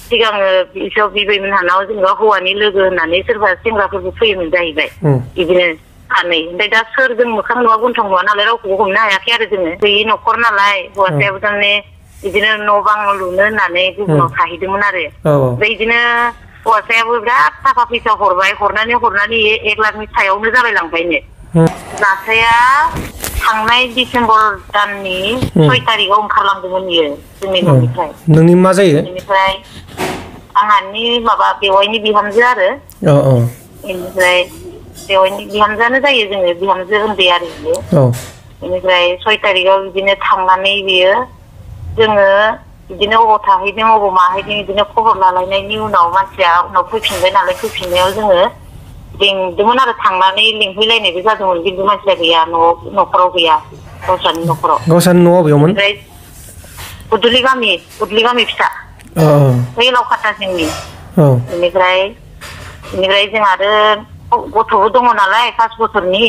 सिगाङो बिसोर बिबैमोनहानाव जेनेबा हौवानि लोगो होननानै सोरबा सेंग्राफोरबो फैयोमोन जाहैबाय बिदिनो सानै ओमफ्राय दा सोर जों मोखां नुवा गन्थं नुवा नालाय रावखौबो हमनो हायाखै आरो जोङो गैयि न'खर नालाय हौवासायाबो थारमाने बिदिनो न' बां लुनो होननानै गुबुनाव थाहैदोंमोन आरो ओमफ्राय बिदिनो हौवासायाबो बिराद थाखा फैसा हरबाय हरनानै 1 लाखनि सायावनो जालायलांबायनो जाथाया थांनाय डिसेम्बर दाननि 6 तारिखाव ओंखारलांदोंमोन बियो जोंनि न'निफ्राय नोंनि मा जायो बेनिफ्राय आंहानि माबा बेवाइनि बिहामजो आरो बेनिफ्राय बेवाइनि बिहामजोआनो जायो जोङो बिहामजो उन्दै आरो बियो बेनिफ्राय 6 तारिखाव बिदिनो थांनानै बियो जोङो बिदिनो अबाव थाहैदों अबाव माहैदों बिदिनो खबर लालायनायनि उनाव मानसिया उनाव फैफिनबाय नालाय फैफिननायाव जोङो लिंदोंमोन आरो थांनानै लिंहैलायनायबो जादोंमोन खिन्थु मानसिया गैया न'खराव गैया गावस्रानि न'आव बेयावमोन ओमफ्राय उदुलि गामि फिसा बै लावखाथा जोंनि बेनिफ्राय जों आरो गथ'बो दङ नालाय 5 बोसोरनि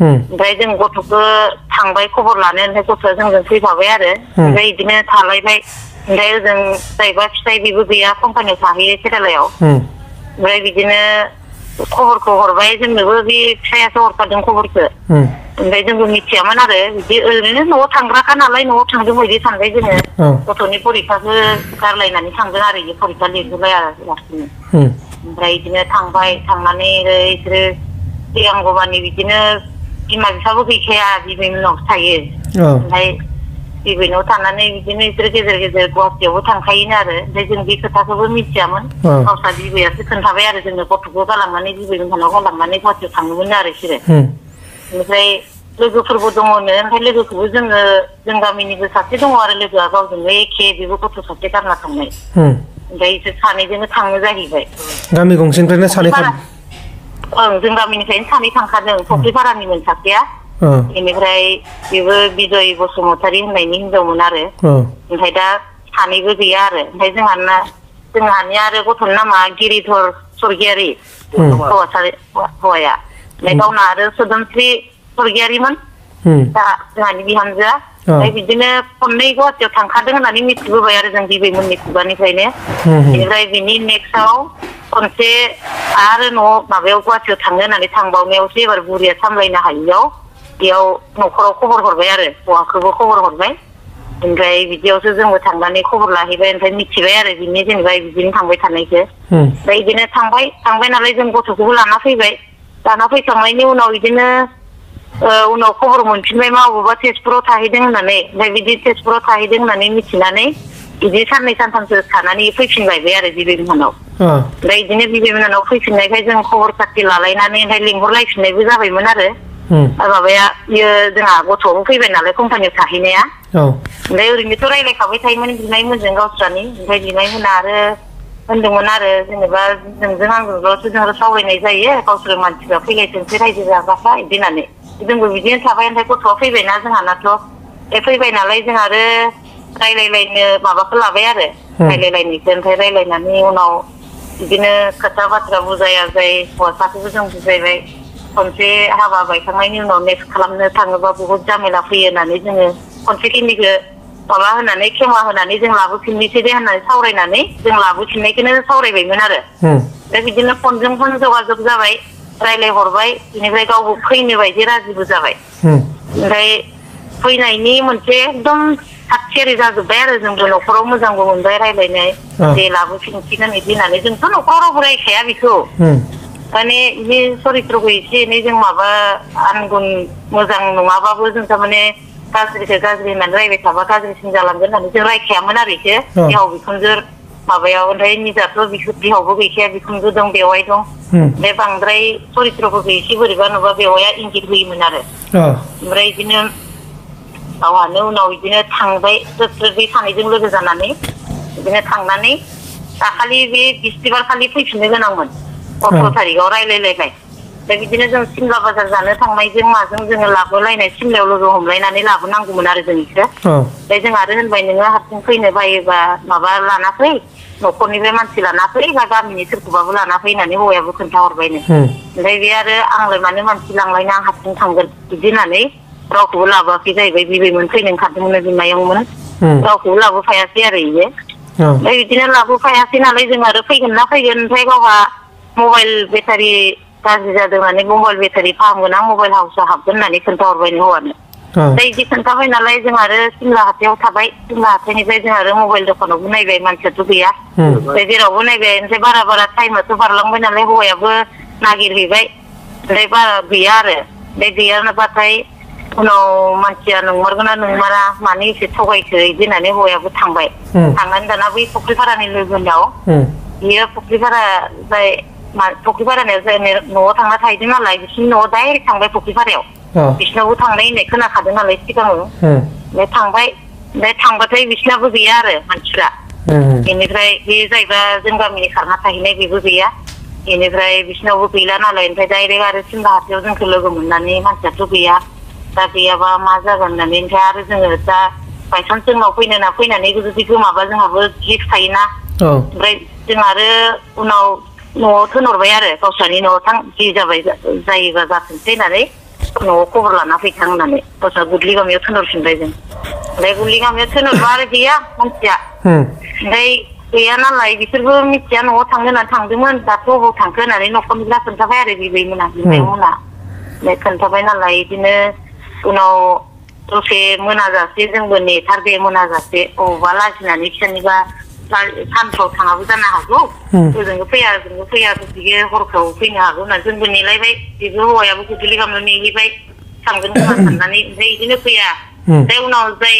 ओमफ्राय जों गथ'खौ थांबाय खबर लानो ओमफ्राय गथ'आ जोंजों फैफाबाय आरो ओमफ्राय बिदिनो थालायबाय ओमफ्राय ओजों जाहैबा फिसाइ बेबो गैया कम्पानियाव थाहैयो केरालायाव ओमफ्राय बिदिनो खबरखौ हरबाय जोंनोबो बे फिसायासो हरखादों खबरखौ ओमफ्राय जोंबो मिथियामोन आरो बिदि ओरैनो न'आव थांग्राखा नालाय न'आव थांदों बायदि सानबाय जोङो गथ'नि परिखाखौ गारलायनानै थांदों आरो बियो परिखा लिरहोबाय आरो ओमफ्राय बिदिनो थांनानै बिसोरो सिगांगौमानि बिदिनो बिमा बिफाबो गैखाया बिबैमोननावसो थायो ओमफ्राय बिबैनाव थानानै बिदिनो बिसोर गेजेर गुवाहाटियावबो थांखायोनो आरो ओमफ्राय जों बे खोथाखौबो मिथियामोन गावस्रा बिबैयासो खोन्थाबाय आरो जोंनो गथ'खौ गालांनानै बिबैमोननाव गालांनानै गुवाहाटियाव थाङोमोन आरो बिसोरो बेनिफ्राय लोगोफोरबो दङनो ओमफ्राय लोगोखौबो जों गामिनिबो सासे दङ आरो लोगोआ गावजोंनो एखे बेबो गथ' सासे गारना थांनाय ओमफ्राय बिसोर सानैजोंनो थाङो जाहैबाय गामि गंसेनिफ्रायनो सानै जों गामिनिफ्रायनो सानै थांखादों फुख्रिपारानिमोन सासेया बेनिफ्राय बेबो बिजय बसुमतारी होननायनि हिनजावमोन आरो ओमफ्राय दा सानैबो गैया आरो ओमफ्राय जोंहानि आरो गथ'नि नामा गिरिधर स्वर्गियारि हौवाया ओमफ्राय गावना आरो सोदोमस्रि स्वर्गियारिमोन दा जोंहानि बिहामजोआ ओमफ्राय बिदिनो खननै गुवाहाटियाव थांखादों होननानै मिथिबोबाय आरो जों बिबैमोननि खुगानिफ्रायनो बेनिफ्राय बिनि नेक्स्टआव खनसे आरो माबायाव गुवाहाटियाव थांनो होननानै थांबावनायावसो एबार बुरिया सामलायनो हायियाव बेयाव न'खराव खबर हरबाय आरो हौवाखौबो खबर हरबाय ओमफ्राय बिदियावसो जोंबो थांनानै खबर लाहैबाय ओमफ्राय मिथिबाय आरो बिनि जेनेबा बिदिनो थांबाय थानायखौ ओमफ्राय बिदिनो थांबाय नालाय जों गथ'खौबो लाना फैबाय लाना फैखांनायनि उनाव बिदिनो उनाव खबर मोनफिनबाय मा अबेबा तेजपुराव थाहैदों होननानै ओमफ्राय बिदि तेजपुराव थाहैदों होननानै मिथिनानै बिदि 2-3 सानसो थानानै फैफिनबाय आरो बिबैमोननाव ओमफ्राय बिदिनो बिबैमोननाव फैफिननायखाय जों खबर खाथि लालायनानै ओमफ्राय लिंहरलायफिननायबो जाबायमोन आरो माबाया बियो जोंहा गथ'आबो फैबाय नालाय कम्पानियाव थाहैनाया ओमफ्राय ओरैनोथ' रायलायखाबाय थायोमोन बिमायमोनजों गावस्रानि ओमफ्राय बिमायमोना आरो होनदोंमोन आरो जेनेबा नोंजों आंजोंल'सो जों सावरायनाय जायो गावसोर मानसिफ्रा फैलायथोंसै रायजो जाग्राफ्रा बिदि होननानै जोंबो बिदिनो थाबाय ओमफ्राय गथ'आ फैबायना जोंहानाथ' फैबाय नालाय जों आरो रायलायलायनो माबाखौ लाबाय आरो रायलायलायनायखौ ओमफ्राय रायलायनानै उनाव बिदिनो खोथा बाथ्रा बुजाय हौवासाखौबो जों बुजायबाय खनसे हाबा बायखांनायनि उनाव नेक्स्ट खालामनो थाङोबा बहुत जामेला फैयो होननानै जोङो खनसेखिनिखौ माबा होनानै खेमा होनानै जों लाबोफिननोसै दे होननानै सावरायनानै जों लाबोफिननायखौनो सावरायबायमोन आरो ओमफ्राय बिदिनो फनजों फन जगाजग जाबाय रायलायहरबाय बेनिफ्राय गावबो फैनो बायदि राजिबो जाबाय ओमफ्राय फैनायनि मोनसे एकदम थाग-थियारि जाजोब्बाय आरो जोंबो न'खराव मोजांबो मोनबाय रायलायनाय जे लाबोफिनसिगोन बिदि होननानै जोंथ' न'खराव रावबो रायखाया बेखौ माने बे सरित्रखौ एसे एनै जों माबा आनगुन मोजां नङाबाबो जों थारमाने गाज्रिखौ गाज्रि होननानै रायबाय थाबा गाज्रिसिन जालांगोन होननानै जों रायखायामोन आरो एसे बिहाव बिखुनजो माबायाव ओमफ्राय निजाथ' बिहावबो गैखाया बिखुनजो दं बेवाइ दं बे बांद्राय सरित्रफोरखौ एसे बोरैबा नुबा बेवाइया इंगित होयोमोन आरो ओमफ्राय बिदिनो गावहानो उनाव बिदिनो थांबाय बे सानैजों लोगो जानानै बिदिनो थांनानै दाखालि बे बिस्थिबार खालि फैफिननो गोनांमोन 18 तारिखाव रायलायलायबाय ओमफ्राय बिदिनो जों सिमला बाजार जानो थांनायजों माजों जोङो लाबोलायनाय सिमलायाव लोगो हमलायनानै लाबोनांगौमोन आरो जों इसो ओमफ्राय जों आरो होनबाय नोङो हारसिं फैनो बायोबा माबा लाना फै न'खरनिफ्राय मानसि लाना फै बा गामिनि सोरखौबाबो लाना फै होननानै हौवायाबो खोन्थाहरबायनो ओमफ्राय बे आरो आंलाय मानो मानसि लांलायनो आं हारसिं थांगोन बिदि होननानै रावखौबो लाबोआखै जाहैबाय बिबैमोन फैनो ओंखारदोंमोन बिमायंमोन रावखौबो लाबोफायासै आरो इयो ओमफ्राय बिदिनो लाबोफायासै नालाय जों आरो फैगोन ना फैगोन ओमफ्राय गावहा मबाइल बेटारि गाज्रि जादों होननानै मबाइल बेटारि फाहामगोन आं मबाइल हाउसाव हाबगोन होननानै खोन्थाहरबाय हौवानो ओमफ्राय बिदि खोन्थाबाय नालाय जों आरो सिमला हाथायाव थाबाय सिमला हाथायनिफ्राय जों आरो मबाइल दखानावबो नायबाय मानसियाथ' गैया ओमफ्राय जेरावबो नायबाय ओमफ्राय बारा टाइमाथ' बारलांबाय नालाय हौवायाबो नागिरहैबाय ओमफ्राय बारा गैया आरो ओमफ्राय गैयाबाथाय उनाव मानसिया नंमारगोन ना नंमारा मानो एसे थगायखो बिदि होननानै हौवायाबो थांबाय थांनानै दाना बै फुख्रिपारानि लोगोनियाव बियो फुख्रिपारानियाव न'आव थांना थाहैदों नालाय बिसिनि न'आव डाइरेक्ट थांबाय फुख्रिपारायाव बिसिनावबो थांनाय होननाय खोनाखादों नालाय सिगाङाव ओमफ्राय थांबाय ओमफ्राय थांबाथाय बिसिनाबो गैया आरो मानसिफ्रा बेनिफ्राय बे जाहैबा जों गामिनि खारना थाहैनाय बेबो गैया बेनिफ्राय बिसिनावबो गैला नालाय ओमफ्राय डाइरेक्ट आरो सिमला हाथायाव जोंखौ लोगो मोननानै मानसियाथ' गैया दा गैयाबा मा जागोन होननानै ओमफ्राय आरो जोङो दा बायसान्स जोंनाव फैनानै जुदि गोमाबा जोंहाबो गिफ्ट थायोना ओमफ्राय जों आरो उनाव न'आव थिनहरबाय आरो गावस्रानि न'आव थां जि जाबाय जायोबा जाथोंसै होननानै न'आव खबर लाना फैथां होननानै गावस्रा गुदलि गामियाव थिनहरफिनबाय जों ओमफ्राय गुदलि गामियाव थिनहरबा आरो गैया मानसिया ओमफ्राय गैया नालाय बिसोरबो मिथिया न'आव थांनो होननानै थांदोंमोन दाथ' बबाव थांखो होननानै न'खरनिफ्रा खोन्थाबाय आरो बिबैमोना ओमफ्राय खोन्थाबाय नालाय बिदिनो उनाव दसे मोनाजासे जोंबो नेथारदे मोनाजासे बबावबा लाजिनानै बिसोरनिबा सानफ्राव थाङाबो जानो हागौ ओजोंबो फैया बियो हरफ्राव फैनो हागौ होननानै जोंबो नेलायबाय बेबो हौवायाबो गुदुलि गामियाव नेहैबाय थांगोन खोमा साननानै ओमफ्राय बिदिनो फैया ओमफ्राय उनाव जाय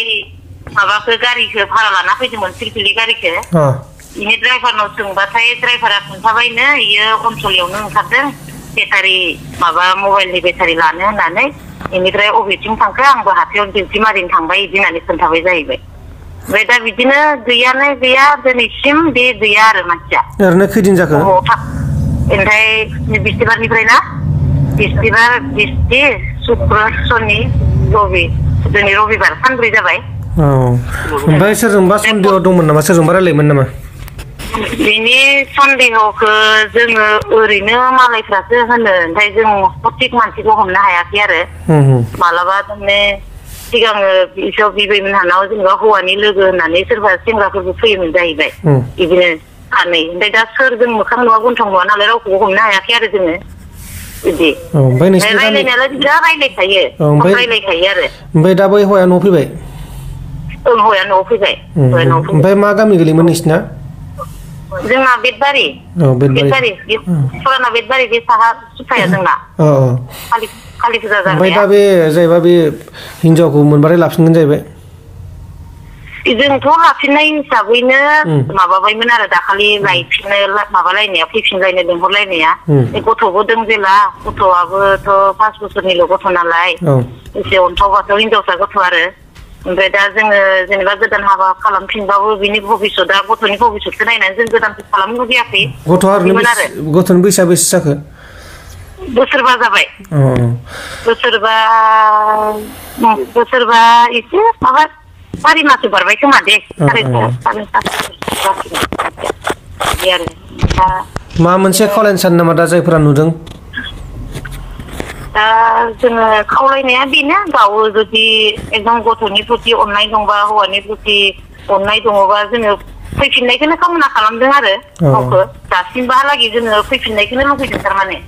माबाखौ गारिखौ भारा लाना फैदोंमोन फिलफिलि गारिखौ बिनि ड्राइभारनाव सोंबाथाय ड्राइभारा खोन्थाबायनो इयो अनसलियावनो ओंखारदों बेटारि माबा मबाइलनि बेटारि लानो होननानै बेनिफ्राय अबेथिं थांखो आंबो हाथायाव डिउटि मारिनो थांबाय बिदि होननानै खोन्थाबाय जाहैबाय ओमफ्राय दा बिदिनो गैयानो गैया दिनैसिम बे गैया आरो मानसिया ओरैनो खैदिन जाखो ओमफ्राय बिस्थिबारनिफ्राय ना बिस्ति सुक्र शनि रबि दिनै रबिबार सानब्रै जाबाय ओमफ्राय सोरजोंबा सन्देह दंमोन नामा सोरजोंबा रायलायोमोन नामा बिनि सन्देहखौ जोङो ओरैनो मालायफ्रासो होनो ओमफ्राय जों सथिक मानसिखौ हमनो हायाखै आरो मालाबा थारमाने सिगाङो बिसोर बिबैमोनहानाव जेनेबा हौवानि लोगो होननानै सोरबा सेंग्राफोरबो फैयोमोन जाहैबाय बिदिनो सानै ओमफ्राय दा सोर जों मोखां नुवा गन्थं नुवा नालाय रावखौबो हमनो हायाखै आरो जोङो बिदि रायलायनायालाय बिराद रायलायखायो आरो ओमफ्राय दा बै हौवाया न'आव फैबाय हौवाया न'आव फैबाय ओमफ्राय मा गामि गोलैयोमोन नोंसिना जोंना बेदबारि फुराना बेदबारि बे साहा सुफाया जोंना कालि फुजा जाबाय ओमफ्राय दा बे जाहैबाय बे हिनजावखौ मोनबाथाय लाफिनगोन जाहैबाय जोंथ' लाफिननाय हिसाबैनो माबाबायमोन आरो दाखालि लायफिननो माबालायनाया फैफिनलायनो लिंहरलायनाया बे गथ'बो दं जेला गथ'आबोथ' 5 बोसोरनिल' गथ' नालाय एसे अन्थाव बाथाव हिनजावसा गथ' आरो ओमफ्राय दा जोङो जेनेबा गोदान हाबा खालामफिनबाबो बिनि भबिसतआ गथ'नि भबिसतखौ नायनानै जों गोदान खालामनो लुबैयाखै गथ'नि बैसोआ बेसे जाखो बोसोरबा जाबाय बोसोरबा एसे माबा 4 मासो बारबाय खोमा दे मा मोनसे खावलायनो सानो नामा दा जायफोरा नुदों दा जोङो खावलायनाया बेनो गाव जुदि एकदम गथ'नि प्रति अननाय दंबा हौवानि प्रति अननाय दङबा जोङो फैफिननायखौनो कामना खालामदों आरो गावखौ दासिमबोहालागै जोङो फैफिननायखौनो लुबैदों थारमाने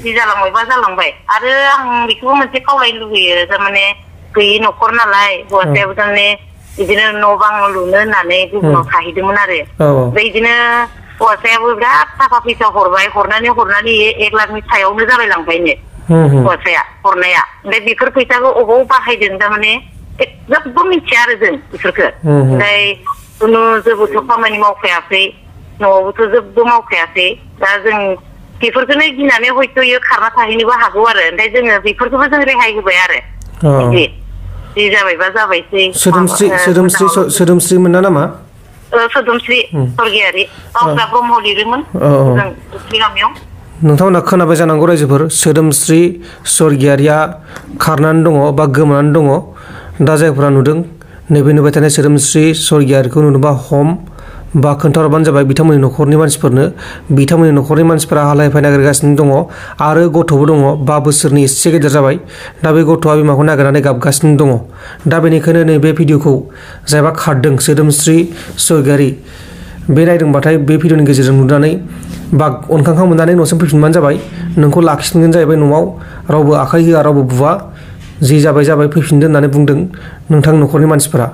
जि जालांबायबा जालांबाय आरो आं बेखौबो मोनसे खावलायनो लुबैयो थारमाने गैयि न'खर नालाय हौवासायाबो थारमाने बिदिनो न' बां लुनो होननानै गुबुनाव थाहैदोंमोन आरो ओमफ्राय बिदिनो हौवासायाबो बिराद थाखा फैसा हरनानै 1 लाखनि सायावनो जालायलांबायनो हौवासाया हरनाया ओमफ्राय बेफोर फैसाखौ अबाव बाहायदों थारमाने जेबो मिथिया आरो जों बेफोरखौ ओमफ्राय खुनु जेबोथ' खामानि मावखायाखै न'आवबोथ' जेबो मावखायाखै दा जों बेफोरखौनो गिनानै हयथ' इयो खारना थाहैनोबो हागौ आरो ओमफ्राय जोङो बेफोरखौबो जों रेहाय होबाय आरो जि जाबायबा जाबायसै सोदोमस्रि मोना नामा सोदोमस्रि सरगियारि गावस्रा ब्रह्म लिरोमोन जों गामियाव नोंथांमोना खोनाबाय जानांगौ रायजोफोर सोदोमस्रि सरगियारिया खारनानै दङ बा गोमानानै दङ दा जायफोरा नुदों नैबे नुबाय थानाय सोदोमस्रि सरगियारिखौ नुनोबा हम बा खोन्थाहरबानो जाबाय बिथांमोननि न'खरनि मानसिफोरनो। बिथांमोननि न'खरनि मानसिफोरा हालाय हाफाय नागिरगासिनो दङ आरो गथ'बो दङ 5 बोसोरनि एसे गेदेर जाबाय। दा बे गथ'आ बिमाखौ नागिरनानै गाबगासिनो दङ। दा बेनिखायनो नैबे भिडिअखौ जायबा खारदों सोदोमस्रि स्वरगियारि बे नायदोंबाथाय बे भिडिअनि गेजेरजों नुनानै बा अनखांखां मोननानै न'सिम फैफिनबानो जाबाय। नोंखौ लाखिफिनगोन जाहैबाय न'आव, रावबो आखाइ होआ रावबो बुवा। जि जाबाय फैफिनदो होननानै बुंदों नोंथांनि न'खरनि मानसिफोरा।